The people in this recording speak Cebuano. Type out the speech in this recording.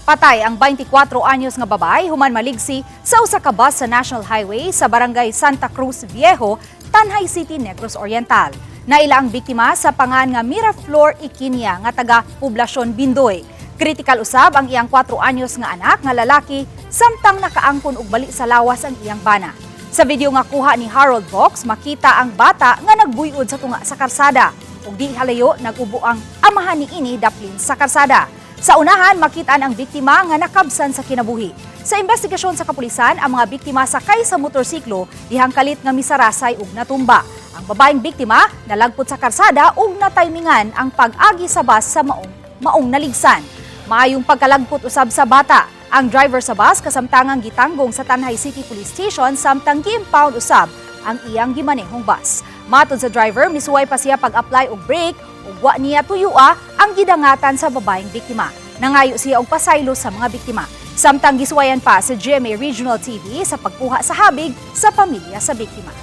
Patay ang 24 anyos nga babae human maligsi sa usa ka bus sa National Highway sa Barangay Santa Cruz Viejo, Tanjay City, Negros Oriental. Naila ang biktima sa pangan nga Miraflor Ikinia nga taga Poblasyon Bindoy. Critical usab ang iyang 4 anyos nga anak nga lalaki samtang nakaangkon og bali sa lawas ang iyang bana. Sa video nga kuha ni Harold Vox, makita ang bata nga nagbuyod sa tunga sa karsada. Ug di halayo, nagubo ang amahan niini daplin sa karsada. Sa unahan, makita ang biktima nga nakabsan sa kinabuhi. Sa investigasyon sa kapulisan, ang mga biktima sakay sa motorsiklo dihang kalit nga misarasay ug natumba. Ang babaeng biktima nalagpot sa karsada ug nataymingan ang pag-agi sa bus sa maong naligsan. Maayong pagkalagpot usab sa bata. Ang driver sa bus kasamtangang gitanggong sa Tanjay City Police Station samtang gi-impound usab ang iyang gimanehong bus. Matod sa driver, misuway pa siya pag-apply og brake ug wa niya tuyua ang gidangatan sa babaeng biktima. Nangayo siya og pasaylo sa mga biktima. Samtang gisuwayan pa sa GMA Regional TV sa pagkuha sa habig sa pamilya sa biktima.